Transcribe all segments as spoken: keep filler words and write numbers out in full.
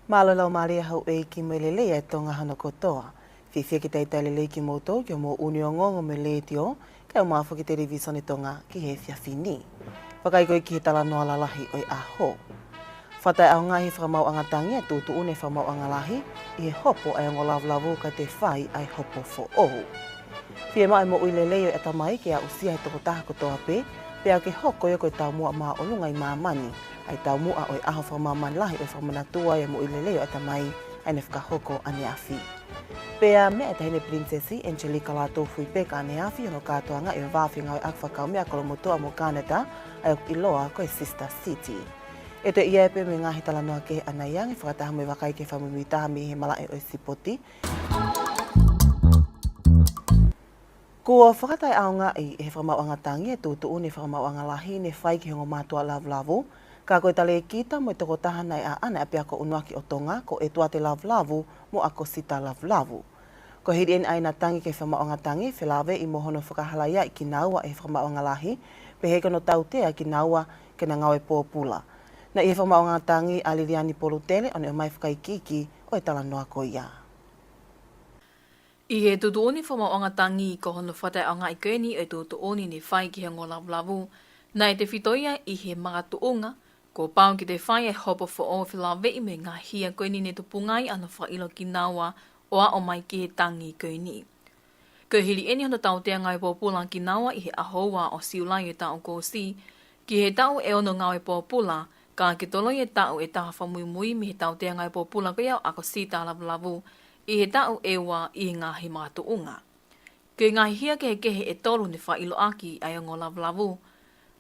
Mālō e laumālie ʻa houʻeiki mo e lelei ʻa e Tonga hono kotoa. Fiefia ke talitali lelei kimoutolu ki hoʻomou ʻū ongoongo mei he Letiō, kae ʻumaʻā foki e Televīsone Tonga ki he efiafi ni. Vakai ko ia ki he talanoa lalahi ʻo e ʻaho. Fakataʻeʻaongaʻi ʻe he Fakamaauʻanga Tangi e tuʻutuʻuni e fakamaauʻanga lahi ʻi he hopo ʻa e ongo lavulavu ka te fai ʻa e hopo foʻou. Fiemaʻu e moʻui lelei ʻo e ʻatamai ke aʻusia ʻe he tokotaha kotoa pē, pea ke hoko ia ko e taumuʻa māʻolunga ʻi māmani, ʻa e taumuʻa ʻo e ʻaho fakamāmani lahi ʻo e fakamanatu ʻa e moʻui lelei ʻo e ʻatamai, ʻa ia naʻe fakahoko ʻaneafi. Pea meʻa e Taʻahine Pilinisesi Angelika Lātūfuipeka ʻaneafi ʻi hono kātoangaʻi ʻo e vā fengāueʻaki fakakaumeʻa ʻa Kolomotuʻa mo Kanata, ʻa ia ʻoku ʻiloa ko e Sister City. ʻE toe ʻi ai pē mo e ngaahi talanoa kehe ʻanai ange, fakataha mo e vakai ki he fakamuimuitaha mei he malaʻe ʻo e sipoti. Kuo fakataʻeʻaongaʻi ʻe he Fakamaauʻanga Tangi e tuʻutuʻuni e fakamaauʻanga lahi ne fai ki he ongo mātuʻa lavulavu, ka ko e talēkita mo e tokotaha naʻe ʻaʻana e ʻApiako ʻUnuaki ʻo Tonga ko ʻEtuate Lavulavu mo ʻAkosita Lavulavu. Ko e hili eni ʻa ia naʻe tangi ki he Fakamaauʻanga Tangi, felāveʻi mo hono fakahalaiaʻi kinaua ʻe he fakamaauʻanga lahi, pehē ki hono tautea kinaua ke na ngāue pōpula. Naʻe ʻi he Fakamaauʻanga Tangi ʻa Liliani Polutele ʻo ne ʻomai e fakaikiiki ʻo e talanoa ko ia. ʻI he tuʻutuʻuni Fakamaauʻanga Tangi ko hono fakataʻeʻaongaʻi ko eni e tuʻutuʻuni ne fai ki he ongo lavulavu, naʻe tefito ia ʻi he makatuʻunga, kuo pau ke te fai e hopo foʻou, felāveʻi mo e ngaahi hia ko eni ne tupunga ai hono fakaʻilo kinaua ʻo aʻu mai ki he tangi ko eni. Ko e hili eni hono tautea ngāue pōpula kinaua ʻi he ʻaho ua ʻo Siulai ʻo e taʻu kuo ʻosi, ki he taʻu ʻe ono ngāue pōpula, ka ke toloi e taʻu ʻe taha fakamuimui mei he tautea ngāue pōpula ko ia ʻo ʻAkosita Lavulavu ʻi he taʻu ʻe ua ʻi he ngaahi makatuʻunga. Ko e ngaahi hia kehekehe ʻe tolu ne fakaʻiloʻaki ʻa e ongo lavulavu,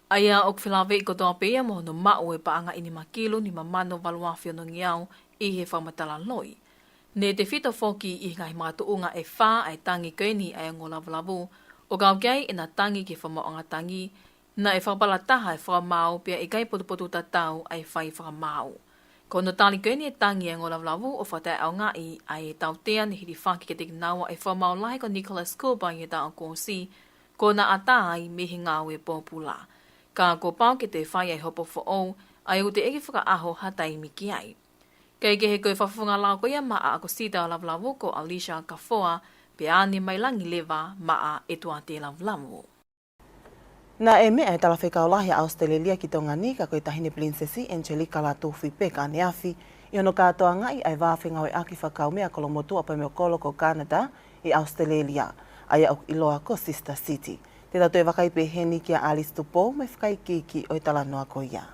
ʻa ia ʻoku felāveʻi kotoa pē ia mo hono maʻu e paʻanga ʻe nima kilu nima mano valu afe onongeau ʻi he fakamatala loi. Ne tefito foki ʻi he ngaahi makatuʻunga ʻe fā ʻa e tangi ko eni ʻa e ongo lavulavu, ʻo kau ki ai ʻena tangi ki he Fakamaauʻanga Tangi, naʻe fakapalataha e fakamaau pea ʻikai potupotutatau ʻa e fai fakamaau. Ko hono tali ko eni e tangi ʻa e ongo lavulavu ʻo fakataʻeʻaongaʻi ʻa e tautea ne hilifaki kiate kinaua ʻe he fakamaau lahi ko Nicholas Cooper ʻi he taʻu kuo ʻosi, kuo na ʻatā ai mei he ngāue pōpula. Ka kuo pau ke te fai ʻa e hopo foʻou, ʻa ia ʻoku teʻeki fakaʻaho ha taimi ki ai. Kaekehe, ko e fakafofonga lao ko ia maʻa ʻAkosita Lavulavu ko Alicia Kafoa, pea ʻAne Mailangi leva maʻa ʻEtuate Lavulavu. Naʻe meʻa e Talafekau Lahi ʻa ʻAositelēlia ki Tonga ni, ka ko e Taʻahine Pilinisesi Angelika Lātūfuipeka ʻaneafi, ʻi hono kātoangaʻi ʻa e vā fengāueʻaki fakakaumeʻa ʻa Kolomotuʻa pea mo e kolo ko Kanata ʻi ʻAositelēlia, ʻa ia ʻoku ʻiloa ko Sister City. Te tau toe vakai pē heni kia Alice Tupou mo e fakaikiiki ʻo e talanoa ko ia.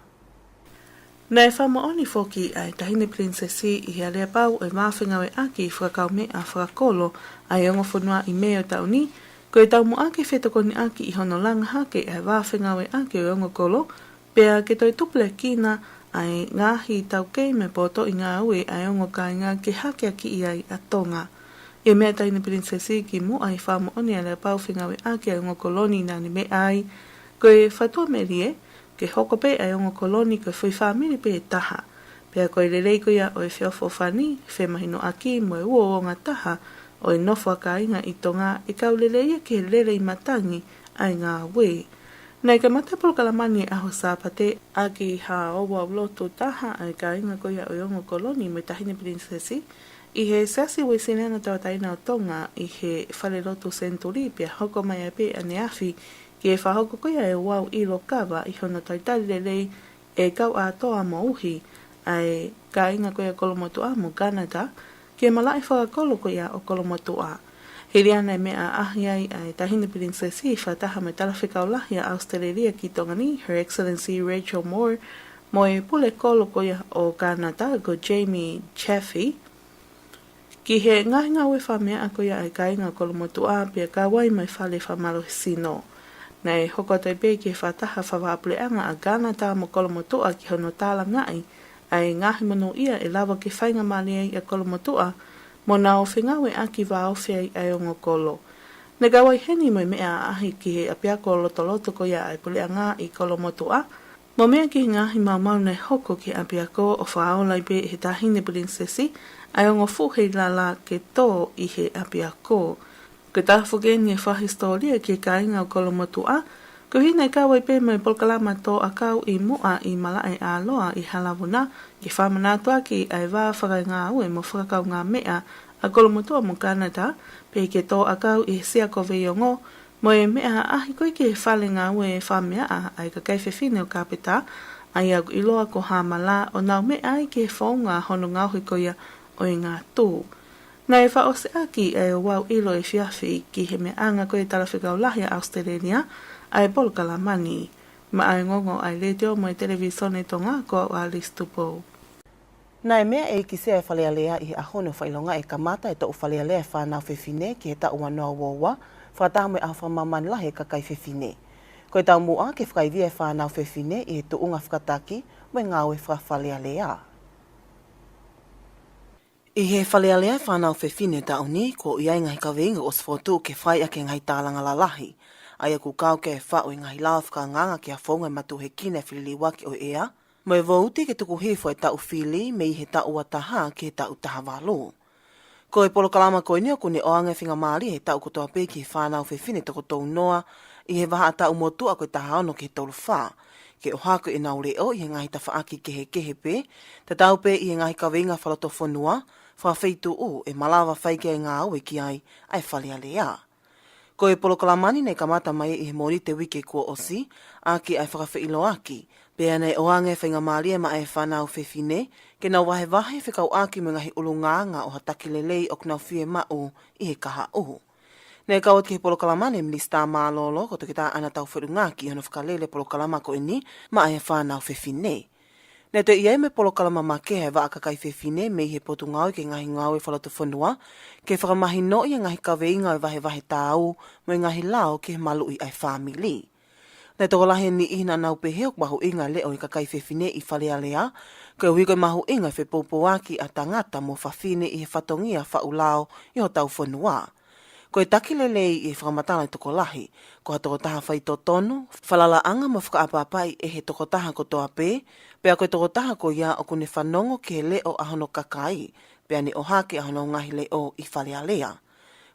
Naʻe fakamoʻoni foki ʻa e Taʻahine Pilinisesi ʻi he aleapau ʻo e vā fengāueʻaki fakakaumeʻa fakakolo ʻa e ongo fonua ʻi Mē ʻo e taʻu ni, ko e taumuʻa ke fetokoniʻaki ʻi hono langa hake ʻa e vā fengāueʻaki ʻo e ongo kolo, pea ke toe tupulekina ʻa e ngaahi taukei mo e potoʻi ngāue ʻa e ongo kāinga ke hakeakiʻi ai ʻa Tonga. ʻI he meʻa e Taʻahine Pilinisesi kimuʻa ʻi he fakamoʻoni ʻa e aleapau fengāueʻaki ʻa e ongo kolo ni, naʻa ne meʻa ai, ko e fatuʻamelie, ke hoko pē ʻa e ongo kolo ni ko e foʻi fāmili pē ʻe taha. Pea ko e lelei ko ia ʻo e feʻofoʻofani, femahinoʻaki mo e uouangataha ʻo e nofo ʻa kāinga ʻi Tonga ʻe kau lelei ia ki he lele ʻi matangi ʻa e ngāue. Naʻe kamata e polokalama ni he ʻaho Sāpate ʻaki ha ouau lotu taha ʻa e kāinga ko ia ʻo e ongo kolo ni mo e Taʻahine Pilinisesi ʻi he Siasi Uēsiliana Tauʻatāina ʻo Tonga ʻi he falelotu Senituli, pea hoko mai ai pē ʻaneafi ki he fakahoko ko ia e ouau ʻilo kava ʻi hono talitali lelei ʻe Kauʻātoa Moʻuhi ʻa e kāinga ko ia Kolomotuʻa mo Kanata ki he malaʻe fakakolo ko ia ʻo Kolomotuʻa. Hili ʻa ia naʻe meʻa ʻaʻahi ai ʻa e Taʻahine Pilinisesi fakataha mo e Talafekau Lahi ʻa ʻAositelēlia ki Tonga ni, Her Excellency Rachel Moore, mo e pule kolo ko ia ʻo Kanata ko Jamie Chaffey, ki he ngaahi ngāue fakameaʻa ko ia ʻa e kāinga Kolomotuʻa pea kau ai mo e fale fakamālohisino. Naʻe hoko atu ai pē ki he fakataha fakavahaʻapuleʻanga ʻa Kanata mo Kolomotuʻa ki hono tālangaʻi ʻa e ngaahi monūʻia ʻe lava ke faingamālie ai ʻa Kolomotuʻa mo nau fengāueʻaki vāofi ai ʻa e ongo kolo. Naʻe kau ai heni mo e meʻa ʻaʻahi ki he ʻapiako lotoloto ko ia ʻa e puleʻanga ʻi Kolomotuʻa, mo meʻa ki he ngaahi maumau naʻe hoko ki he ʻapiako ʻo fakaola ai pē ʻe he Taʻahine Pilinisesi ʻa e ongo fuʻu heilala ke tō ʻi he ʻapiako. Ko e taha foki eni e fakahisitōlia ki he kāinga ʻo Kolomotuʻa, ko Koeʻuhi naʻe kau ai pē mo e polokalama tō ʻakau ʻi Muʻa ʻi Malaʻeʻāloa ʻi Halavona, ke fakamanatu ʻaki ʻa e vā fakangāue mo fakakaungāmeʻa ʻa Kolomotuʻa mo Kanata, pea ke tō ʻakau ʻi he Sia ko Veiongo, mo e meʻa ʻaʻahi ko ē ki he fale ngāue fakameaʻa ʻa e kakai fefine ʻo Kāpeta, ʻa ia ʻoku ʻiloa ko Hāmala, ʻo nau meʻa ai ki he founga hono ngaohi ko ia ʻo e ngātū. Naʻe fakaʻosi ʻaki ʻa e ouau ʻilo efiafi ki he meʻaʻanga ko e talafekau lahi ʻa ʻAositelēlia ʻa e polokalama ni. Maʻa e ongoongo ʻa e Letiō mo e Televīsone Tonga, ko au Alice Tupou. Naʻe meʻa ʻEiki Sea ʻo e Fale Alea ʻi he ʻaho ni ʻo fakaʻilongaʻi e kamata e toʻu Fale Alea e fānau fefine ki he taʻu ua noa ua ua, fakataha mo e ʻaho fakamāmani lahi e kakai fefine. Ko e taumuʻa ke fakaivia e fānau fefine ʻi he tuʻunga fakataki mo e ngāue fakafale alea. ʻI he Fale Alea e fānau fefine taʻu ni, kuo ʻi ai e ngaahi kaveinga ʻosi fokotuʻu ke fai ʻaki e ngaahi tālanga lalahi, ʻa ia ʻoku kau ki he faʻu e ngaahi lao fakaangaanga ki ha founga ʻe matuʻuhekina e feliliuaki ʻo e ʻea, mo e vouti ke tuku hifo e taʻu fili mei he taʻu ua taha ki he taʻu taha valu. Ko e polokalama ko eni ʻoku ne ʻoange faingamālie he taʻu kotoa pē ki he fānau fefine toko tolu noa ʻi he vahaʻa taʻu motuʻa ko e taha ono ki he tolu fā, ke ʻohake ʻenau leʻo ʻi he ngaahi tafaʻaki kehekehe pē, tatau pē ʻi he ngaahi kaveinga fakalotofonua, fakafeituʻu ʻe malava fai ki ai e ngāue ki ai ʻa e Fale Alea. Ko e polokalama ni naʻe kamata mai ʻi he Mōnite uike kuo ʻosi, ʻaki ʻa e fakafeʻiloaki, pea naʻe ʻoange faingamālie maʻa e fānau fefine ke nau vahevahe fekauʻaki mo e ngaahi ʻulungaanga ʻo ha taki lelei ʻoku nau fiemaʻu ʻi he kahaʻu. Naʻe kau atu ki he polokalama ni e Minisitā Mālōlō ko Toketā ʻAna Taufeʻulungaki ʻi hono fakalele e polokalama ko eni maʻa e fānau fefine. Naʻe toe ʻi ai mo e polokalama makehe ʻa e vaʻa kakai fefine mei he Potungāue ki he Ngaahi Ngāue Fakalotofonua, ke fakamahinoʻi e ngaahi kaveinga ʻo e vahevahe tāu mo e ngaahi lao ki he maluʻi ʻa e fāmili. Naʻe tokolahi e niʻihi naʻa nau pehē ʻoku mahuʻinga e leʻo ʻo e kakai fefine ʻi Fale Alea, koeʻuhi ko e mahuʻinga e fepoupouaki ʻa tangata mo fafine ʻi he fatongia faʻu lao ʻi hotau fonua. Ko e taki lelei ʻi he fakamatala ʻa e tokolahi, ko ha tokotaha faitotonu, falalaʻanga mo fakaʻapaʻapaʻi ʻe he tokotaha kotoa pē, pea ko e tokotaha ko ia ʻoku ne fanongo ki he leʻo ʻa hono kakai, pea ne ʻohake ʻa hono ngaahi leʻo ʻi Fale Alea.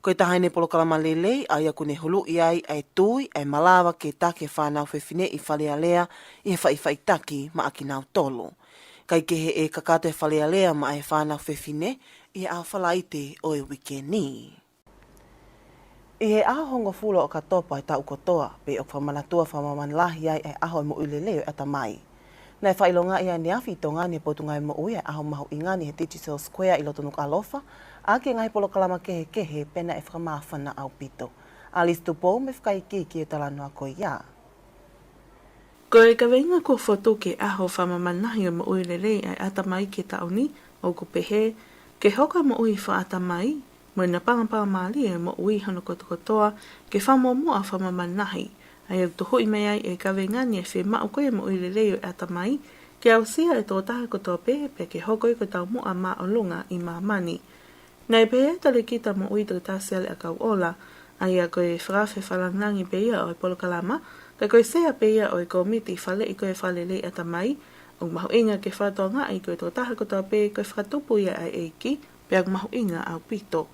Ko e taha eni e polokalama lelei, ʻa ia ʻoku ne huluʻi ai ʻa e tui ʻa e malava ke taki e fānau fefine ʻi Fale Alea ʻi he faʻifaʻitaki maʻa kinautolu. Kae kehe ʻe kakato e Fale Alea maʻa e fānau fefine ʻi he ʻaho Falaite ʻo e uike ni. ʻI he ʻaho hongofulu ʻo ʻOkatopa he taʻu kotoa, pea ʻoku fakamanatua fakamāmani lahi ai e ʻaho e moʻui lelei ʻo e ʻatamai. Naʻe fakaʻilongaʻi ʻaneafi ʻi Tonga ni ʻe he Potungāue Moʻui e ʻaho mahuʻinga ni he Digital Square ʻi loto Nukuʻalofa, ʻaki e ngaahi polokalama kehekehe pea naʻe fakamāfana ʻaupito. Alice Tupou mo e fakaikiiki ʻo e talanoa ko ia. Ko e kaveinga kuo fokotuʻu ki he ʻaho fakamāmani lahi ʻo e moʻui lelei ʻa e ʻatamai ki he taʻu ni, ʻoku pehē, ke hoko e moʻui fakaʻatamai mo e napangapangamālie e moʻui hono kotokotoa, ke fakamuʻomuʻa fakamāmani lahi. ʻA ia ʻoku tuhuʻi mai ai e kaveinga ni e fiemaʻu ko ia e moʻui lelei ʻo e ʻatamai, ke aʻusia e tokotaha kotoa pē, pea ke hoko ia ko e taumuʻa māʻolunga ʻi māmani. Naʻe pehē ʻe he talēkita moʻui Toketā Siale ʻAkauʻola, ʻa ia ko e fakaafe fakalāngilangi pē ia ʻo e polokalama, ka ko e sea pē ia ʻo e kōmiti faleʻi ko e fakalelei ʻatamai, ʻoku mahuʻinga ke fakatokangaʻi ko e tokotaha kotoa pē ko e fakatupu ia ʻa e ʻEiki, pea ʻoku mahuʻinga ʻaupito.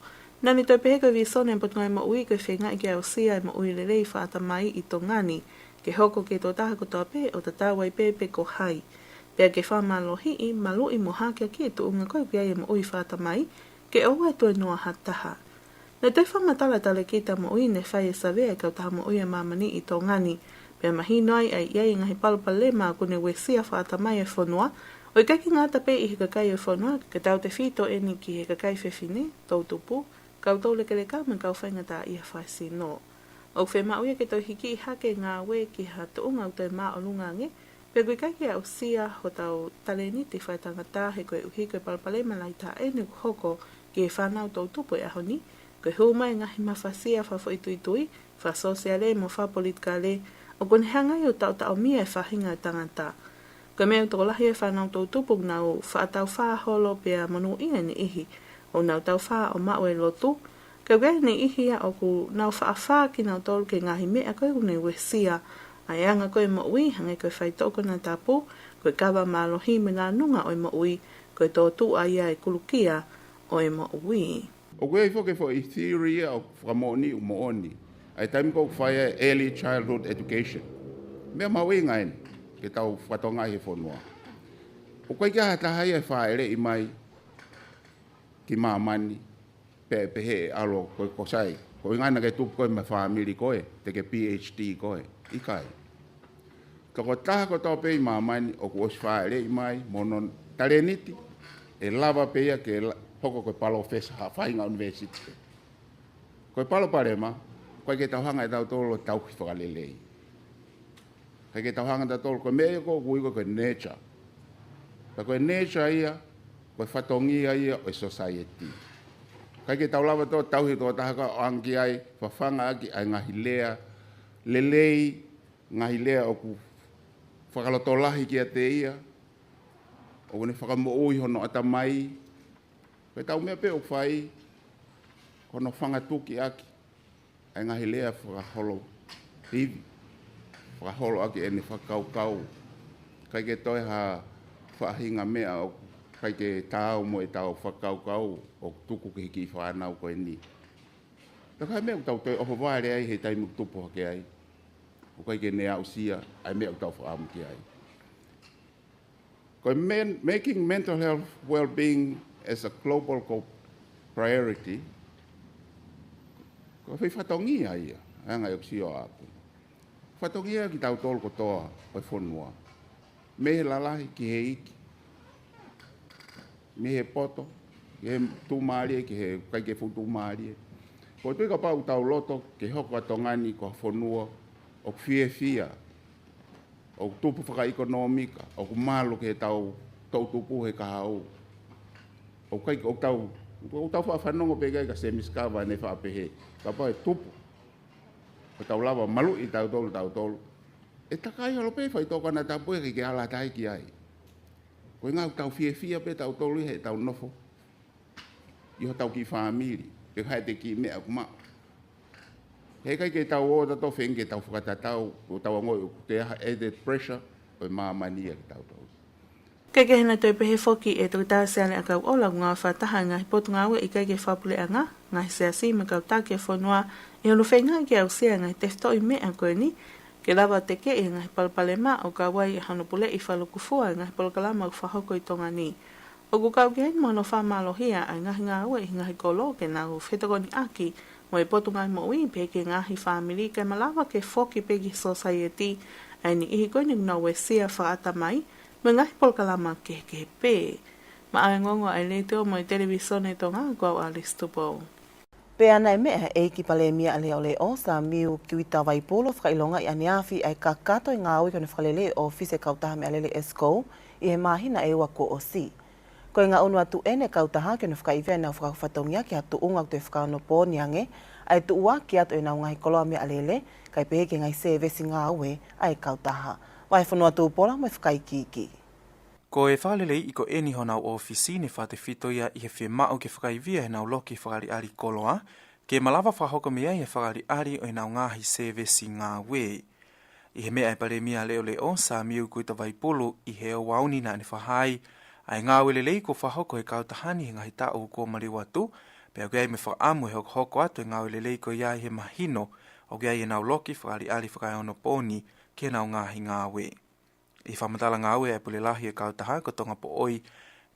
Naʻa ne toe pehē ko e vīsone ʻa e Potungāue Moʻui ko e feingaʻi ke aʻusia e moʻui lelei fakaʻatamai ʻi Tonga ni, ke hoko ki he tokotaha kotoa pē ʻo tatau ai pē pe ko hai. Pea ke fakamālohiʻi, maluʻi mo hakeakiʻi e tuʻunga ko ē ʻoku ʻi ai e moʻui fakaʻatamai, ke ʻoua ʻe tuenoa ha taha. Naʻe toe fakamatala e talēkita moʻui ne fai e savea ʻa e kautaha moʻui ʻa māmani ʻi Tonga ni, pea mahino ai ʻa e ʻi ai e ngaahi palopalema ʻoku ne uesia fakaʻatamai e fonua, ʻo ʻikai ke ngata pē ʻi he kakai ʻo e fonua, ka tautefito eni ki he kakai fefine, toʻutupu, kau toulekeleka mo e kau faingataʻaʻia fakasino. ʻOku fiemaʻu ia ke toe hikiʻi hake e ngāue ki ha tuʻunga ʻoku toe māʻolunga ange, pea ʻoku ʻikai ke aʻusia hotau talēniti fakatangata he koeʻuhi ko e palopalema lahi taha eni ʻoku hoko ki he fānau toʻutupu he ʻaho ni, ko e hū mai e ngaahi mafasia fakafoʻituitui, fakasōsiale mo fakapolitikale, ʻoku ne hanga ai ʻo taʻotaʻomia e faʻahinga ʻo e tangata. Ko e meʻa ʻoku tokolahi e fānau toʻutupu ʻoku nau faʻa taufā holo pea monūʻia e niʻihi ʻoku nau taufā ʻo maʻu e lotu, ka ʻoku ʻi ai e niʻihi ia ʻoku nau faʻa fā kinautolu ki he ngaahi meʻa ko ē ʻoku ne uesia ʻa e anga ko ē e moʻui, hangē ko e faitoʻo konatapu, ko e kava mālohi mo e nānunga ʻo e moʻui, ko e tōtuʻa ia e kulukia ʻo e moʻui. ʻOku ʻi ai foki e foʻi theory ia ʻoku fakamoʻoni ʻoku moʻoni, ʻa e taimi ko ē ʻoku fai ai e early childhood education. Meʻa mahuʻinga eni ke tau fatongia he fonua. ʻOku ʻikai ke ʻi ai ha taha ia ʻe fāʻeleʻi mai ki māmani, pea pehē ʻe ʻalu ko e, ko sai, ko e ʻuhinga naʻa ke tupu koe mo e fāmili ko ē, te ke PhD koe. ʻIkai. Tokotaha kotoa pē ʻi māmani ʻoku ʻosi fāʻeleʻi mai mo hono talēniti, ʻe lava pē ia ke la-, hoko ko e palōfesa ha faʻahinga ʻunivēsiti. Ko e palopalema, ʻoku ʻikai ke tau hanga ʻe tautolu ʻo tauhi fakalelei. ʻIkai ke tau hanga ʻe tautolu, ko e meʻa ia ʻoku ui ko e nature. Pea ko e nature ia, ko e fatongia ia ʻo e society. ʻIkai ke tau lava ʻo tauhi tokotaha ka ʻoange ki ai, fafanga ʻaki ʻa e ngaahi lea lelei, ngaahi lea ʻoku fakalotolahi kiate ia, ʻoku ne fakamoʻui hono ʻatamai. Ko ʻetau meʻa pē ʻoku fai, ko hono fangatuki ʻaki ʻa e ngaahi lea fakaholo ivi, fakaholo ʻaki ʻene fakakaukau. ʻIkai ke toe ha faʻahinga meʻa ʻoku ʻikai ke taau mo ʻetau fakakaukau ʻoku tuku ki he kiʻi fānau ko eni. Pea ko e meʻa ʻoku tau toe ʻohovale ai he taimi ʻoku tupu hake ai. ʻOku ʻikai ke ne aʻusia ʻa e meʻa ʻoku tau fakaʻamu ki ai. Ko e men-, making mental health well-being as a global co-, priority, ko e foʻi fatongia ia, ʻa e ngaahi ʻoku sio ʻapu. Fatongia kitautolu kotoa ʻo e fonua. Mei he lalahi ki he iiki. Mei he poto, ki he tuʻumālie, ki he ʻikai ke fuʻu tuʻumālie. ʻOku ou tui kapau ʻoku tau loto ke hoko ʻa Tonga ni ko ha fonua ʻoku fiefia, ʻoku tupu fakaʻekonōmika, ʻoku malu ki heʻetau toʻutupu he kahaʻu. ʻOku ʻikai, ʻoku tau, ʻoku tau faʻa fanongo pē ki ai ka Semisi Kava ne faʻa pehē, kapau ʻe tupu, ʻoku tau lava maluʻi tautolu, tautolu. ʻE takai holo pē faʻitoʻo konatapu ʻikai ke ala tai ki ai. Ko e ʻuhinga ʻoku tau fiefia pē tautolu ʻi heʻetau nofo ʻi hotau kiʻi fāmili, pe ko e hā e kiʻi meʻa ʻoku maʻu. He ʻikai ke tau ō tautolu feinga ke tau fakatatau, ʻo tau ongoʻi ʻoku toe ʻi ai ha added pressure ʻo e māmani ia kiate tautolu. Kae kehe naʻe toe pehē foki ʻe Toketā Siale ʻAkauʻola, ʻoku ngāue fakataha e ngaahi potungāue ʻikai ke fakapuleʻanga, ngaahi siasi mo e kau taki ʻo e fonua, ʻi hono feingaʻi ke aʻusia e ngaahi tefitoʻi meʻa ko eni, ke lava ʻo tekeʻi e ngaahi palopalema ʻo kau ai ʻa hono puleʻi fakalūkufua e ngaahi polokalama ʻoku fakahoko ʻi Tonga ni. ʻOku kau ki ai mo hono fakamālohia ʻa e ngaahi ngāue ʻi he ngaahi kolo ke nau fetokoniʻaki mo e Potungāue Moʻui pea ki he ngaahi fāmili kae malava ke foki pē ki he sōsaieti ʻa e niʻihi ko eni ʻoku nau uesia fakaʻatamai mo e ngaahi polokalama kehekehe pē. Maʻa e ongoongo ʻa e Letiō mo e Televīsone Tonga, ko au Alice Tupou. Pea naʻe meʻa ʻe he ʻEiki Palēmia ʻa Leʻoleʻo, Samiu Kuita Vaipulo, fakaʻilongaʻi ʻaneafi ʻa e kakato e ngāue ki hono fakalelei e ʻōfisi e kautaha meʻalele Esco ʻi he māhina ʻe ua kuo ʻosi. Ko e ngaʻunu atu eni e kautaha ki hono fakaivia ʻenau fakahoko fatongia ki ha tuʻunga ʻoku toe fakaonopooni ange ʻa e tuʻuaki atu ʻenau ngaahi koloa meʻalele, kae pehē ki he ngaahi sēvesi ngāue ʻa e kautaha. Vahefonua Tupola mo e fakaikiiki. Ko e fakaleleiʻi ko eni honau ʻōfisi ne fakatefito ia ʻi he fiemaʻu ke fakaivia ʻenau loki fakaʻaliʻali koloa, ke malava fakahoko mei ai e fakaʻaliʻali ʻo ʻenau ngaahi sēvesi ngāue. ʻI he meʻa ʻa e Palēmia Leʻoleʻo, Samiu Kuita Vaipulo, ʻi he ʻaho ni naʻa ne fakahā ai ʻa e ngāue lelei kuo fakahoko ʻe he kautaha ni he ngaahi taʻu kuo maliu atu, pea ʻoku ʻi ai mo e fakaʻamu ʻe hokohoko atu e ngāue lelei ko ia ʻi he mahino ʻoku ʻi ai ʻenau loki fakaʻaliʻali fakaeonopooni ki heʻenau ngaahi ngāue. ʻI he fakamatala ngāue ʻa e pule lahi ʻo e kautaha ko Tonga Poʻoi,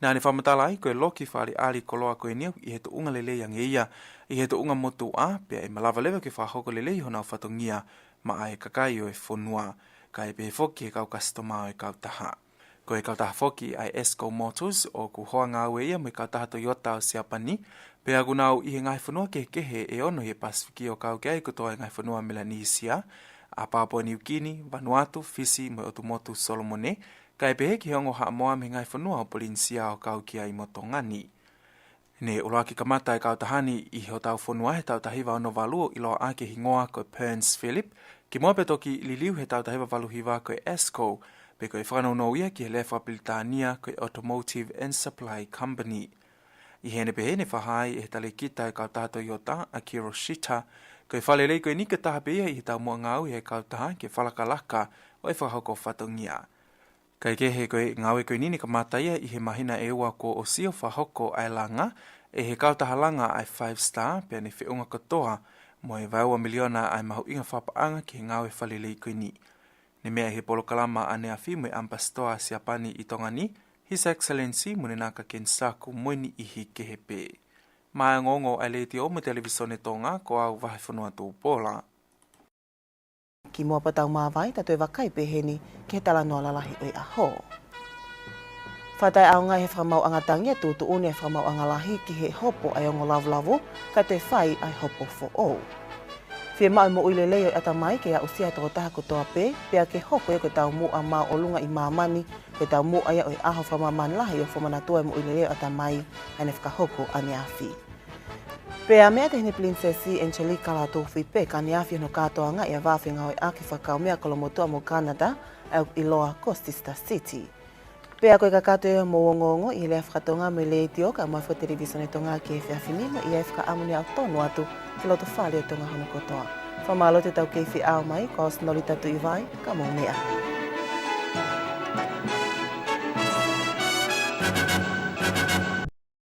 naʻa ne fakamatala ai ko e loki fakaʻaliʻali koloa ko eni ʻoku ʻi he tuʻunga lelei ange ia ʻi he tuʻunga motuʻa, pea ʻe malava leva ke fakahoko lelei honau fatongia maʻa e kakai ʻo e fonua, kae pehē foki ki he kau kasitoma ʻo e kautaha. Ko e kautaha foki ʻa e Esco Motors ʻoku hoa ngāue ia mo e kautaha Toyota ʻo Siapani, pea ʻoku nau ʻi he ngaahi fonua kehekehe ʻe ono ʻi he Pasifiki ʻo kau ki ai kotoa e ngaahi fonua Melanisia, ʻa Papua Niukini, Vanuatu, Fisi mo e ʻotu motu Solomone, kae pehē ki he ongo Haʻamoa mei he ngaahi fonua ʻo Polinisia ʻo kau ki ai mo Tonga ni. Ne ʻuluaki kamata e kautaha ni ʻi hotau fonua he taʻu taha hiva ono valu ʻo ʻiloa ʻaki e hingoa ko e Burns Philip, kimuʻa pea toki liliu he taʻu taha hiva valu hiva ko e Esco, pea ko e fakanounou ia ki he lea fakapilitānia ko e Automotive and Supply Company. ʻI heʻene pehē ne fakahā ai ʻe he talēkita ʻo e kautaha Toyota, Akiro Shita, ko e fakalelei ko eni ko e taha pē ia ʻi he taumuʻa ngāue ʻa e kautaha ke fakalakalaka ʻo e fakahoko fatongia. Kae kehe ko e ngāue ko eni ne kamata ia ʻi he māhina ʻe ua kuo ʻosi ʻo fakahoko ʻa e langa ʻe he kautaha langa ʻa e Five Star, pea ne feʻunga kotoa mo e vaeua miliona ʻa e mahuʻinga fakapaʻanga ki he ngāue fakalelei ko eni. Ne meʻa ʻi he polokalama ʻaneafi mo e ʻAmipasitoa Siapani ʻi Tonga ni, His Excellency Munenaka Kenisaku, mo e niʻihi kehe pē. Maʻá e ongoongo ʻa e Letiō mo e Televīsone Tonga, ko au Vahefonua Tupola. Kimuʻa pea tau māvae, tau toe vakai pē heni ki he talanoa lalahi ʻo e ʻaho. Fakataʻeʻaongaʻi ʻe he Fakamaauʻanga Tangi ʻa e tuʻutuʻuni ʻa e Fakamaauʻanga Lahi ki he hopo ʻa e ongo lavulavu, kae toe fai ʻa e hopo foʻou. Fiemaʻu e moʻui lelei ʻo e ʻatamai ke aʻusia ʻe he tokotaha kotoa pē, pea ke hoko ia ko e taumuʻa māʻolunga ʻi māmani, ko e taumuʻa ia ʻo e ʻaho fakamāmani lahi ʻo e fakamanatua e moʻui lelei ʻo e ʻatamai, ʻa ia naʻe fakahoko ʻaneafi. Pea meʻa atu ʻa e Taʻahine Pilinisesi Angelika Lātūfuipeka ʻaneafi hono kātoangaʻi ʻa e vā fengāueʻaki fakakaumea ʻa Kolomotuʻa mo Kanata, ʻa ia ʻoku ʻiloa ko Sister City. Pea ko e kakato ia ʻo hoʻomou ongoongo ʻi he lea faka-Tonga mei he Letiō kae ʻumaʻā foki e Televīsone Tonga ki he efiafi ni, mo ia e fakaʻamu ni ʻoku tonu atu ki loto fale ʻo Tonga hono kotoa. Fakamālō atu ʻetau kei feʻao mai, ko au Sinolita Tuʻivai, ka mou meʻa.